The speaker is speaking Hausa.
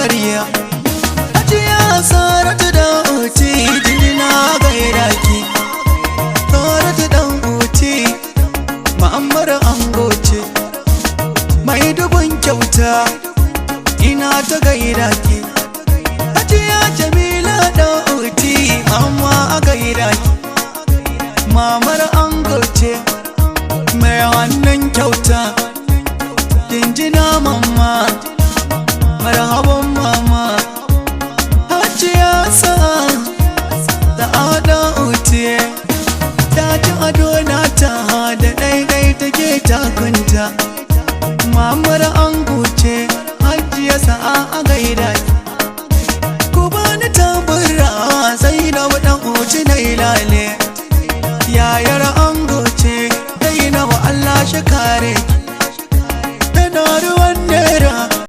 Amarya. Hajiya Saratu dan Uti, jinjina gaida ki. Saratu dan Uti, mamar ango ce, mai dubun kyauta, ina ta gaida ki. Hajiya Jamila dan Uti, mama a gaida ki. Mamar ango ce, mai wannan kyauta. Jinjina mama, marhaban mama. Hajiya sa da ada Uti, ta ci ado nata da ɗaiɗai take takunta. Mamar ango ce, Hajiya Sa'a a gaida.